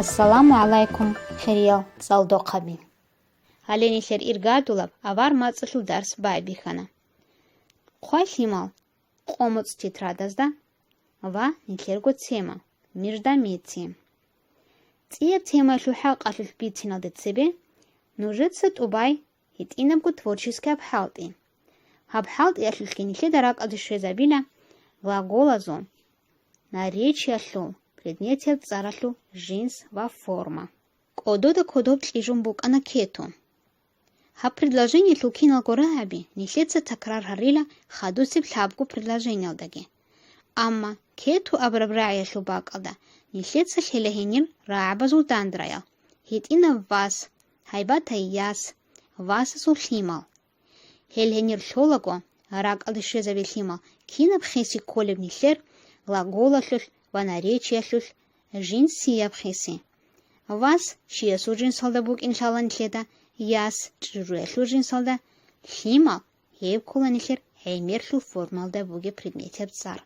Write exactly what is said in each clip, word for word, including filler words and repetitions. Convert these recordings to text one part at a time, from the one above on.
Ассаламу гӀалайкум, хириял цӀалдохъаби! Гьале нилъер иргадулаб авар мацӀалъул дарс байбихьана. Хъвай-лъимал, къо-моцӀ тетрадазда ва нилъерго тема, междометие. ЦӀияб темаялъул хӀакъалъулъ бициналде цебе нужеца тӀубай гьитӀинабго творческияб хӀалтӀи. Гьаб хӀалтӀиялъулъги нилъеда ракӀалде щвезабила глаголазул, наречиялъул, предметияб цӀаралъул жинс ва форма. КӀодода кодоб кьижун букӀана кету. Гьаб предложениялъул киналго рагӀаби нилъеца такрар гьарила хадусеб лъабго предложениялдаги. Амма кету абураб рагӀиялъул бакӀалда нилъеца лъела гьенир рагӀабазул дандраял: гьитӀинав вас, гьайбатай яс, васасул лъимал. Гьел гьенир лъолаго, ракӀалде щвезабе лъимал кинаб хиси кколеб нилъер глаголалъулъ ва наречиялъулъ жинсияб хиси. Вас чиясул жинсалда букӀин лъала нилъеда, яс чӀужуялъул жинсалда, лъимал гьеб ккола нилъер гӀемерлъул формалда бугеб предметияб цӀар.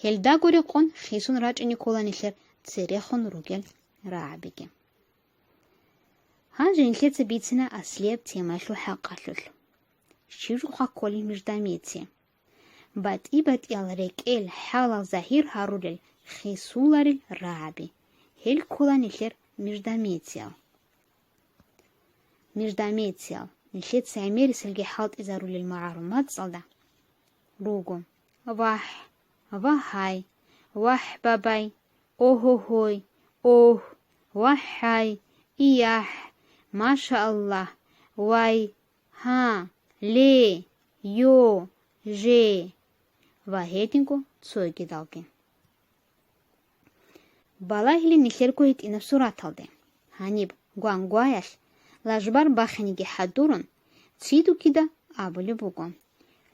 Гьелдагоре къон хисун рачӀине ккола нилъер церехун ругел рагӀабиги. Гьанже нилъеца бицина аслияб темаялъул хӀакъалъулъ. Щиб жо хъвакколел междометие? БатӀи-батӀиял рекӀел хӀалал загьир гьарулел хисуларел рагӀаби, гьел ккола нилъер междометиял. Междометиял нилъеца гӀемериселги хӀалтӀизарулел магӀарул мацӀалда руго: вахӀ, вагьай, вахӀ-бабай, огьогьой, огь, вахӀай, иягь, машааллагь, вай, гьа, ле, йо, же ва гьединго цогидалги. Балагьилин нилъерго гьитӀинаб сураталде. Гьаниб гвангваялъ, лажбар бахиниги хӀадурун, Цидукида абулеб буго: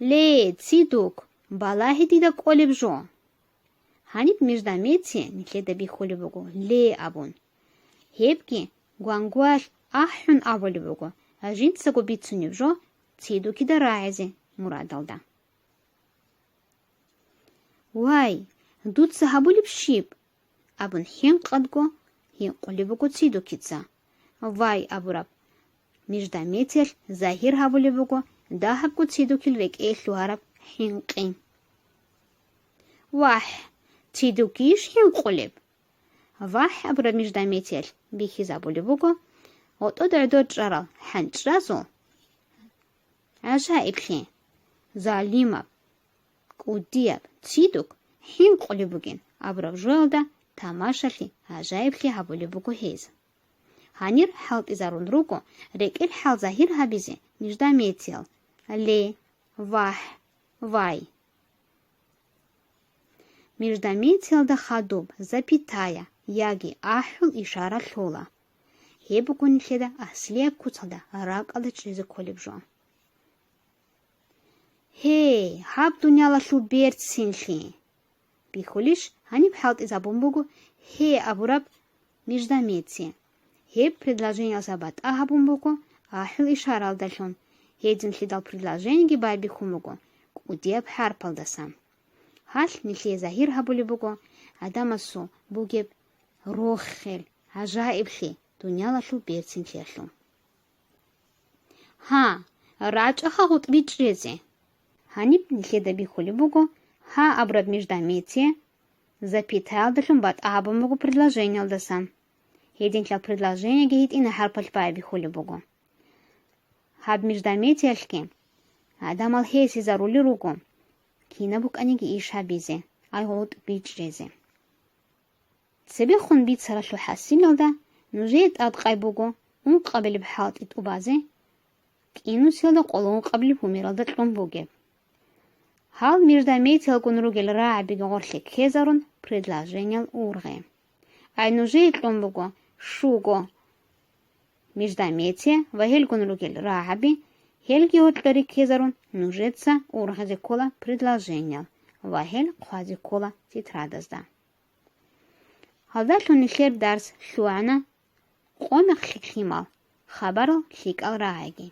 «Ле, Цидук, балагье дида кӀолеб жо!» Гьаниб междометие нилъеда бихьулеб буго «ле» абун. Гьебги гвангваялъ ахӀун абулеб буго, жинцаго бицунеб жо Цидукида рагӀизе мурадалда. «Вай, дуца гьабулеб щиб?» абун хӀинкъадго гьикъулеб буго Цидукица. «Вай» абураб междометиялъ загьир гьабулеб буго дагьабго Цидукил рекӀее лъугьараб хӀинкъи. «ВахӀ, Цидукийищ хӀинкъулеб?» «ВахӀ» абураб междометиялъ бихьизабулеб буго гъотӀода гӀодор чӀарал хӀанчӀразул гӀажаиблъи, залимаб, кӀудияб Цидук хӀинкъулеб бугин абураб жоялда тамашалъи, гӀажаиблъи гьабулеб буго гьез. Гьанир хӀалтӀизарун руго рекӀел хӀал загьир гьабизе междометиял «ле», «вахӀ», «вай». Междометиялда хадуб запятая яги ахӀул ишара лъола. Гьеб буго нилъеда аслияб куцалда ракӀалда чӀезе кколеб жо. «Гьей, гьаб дуниялалъул берцинлъи!» бихьулищ, гьаниб хӀалтӀизабун буго «гье» абураб междометие. Гьеб предложениялъа батӀа гьабун буго ахӀул ишаралдалъун, гьединлъидал предложениеги байбихьун буго кӀудияб хӀарпалдаса. Гьалъ нилъее загьир гьабулеб буго гӀадамасул бугеб рохел, гӀажаиблъи дуниялалъул берцинлъиялъул. «Гьа, рачӀаха гъутӀби чӀезе». Гьаниб нилъеда бихьулеб буго «гьа» абураб междометие, запятаялдалъун батӀа гьабун буго предложениялдасан. Гьединлъал предложениеги гьитӀина хӀарпалъ байбихьулеб буго. Гьаб междометиялъги гӀадамал гьесизарулел руго, кинаб букӀаниги иш гьабизе, ай гъутӀби чӀезе. Цебехун бицаралъул хӀасилалда нужее тӀадкъай буго ункъабилеб хӀалтӀи тӀубазе, кӀинусиялда къоло ункъабилеб гьумералда кьун бугеб. Гьал междометиялгун ругел рагӀабиги гъорлъе ккезарун предложениял ургъе. Ай нужее кьун буго щуго междометие ва гьелгун ругел рагӀаби, гьелги гьоркьоре ккезарун нужеца ургъизе ккола предложениял ва гьел хъвазе ккола тетрадазда. Гьалдалъун нилъер дарс лъугӀана къонахълъи лъимал, хабарал лъикӀал рагӀиги.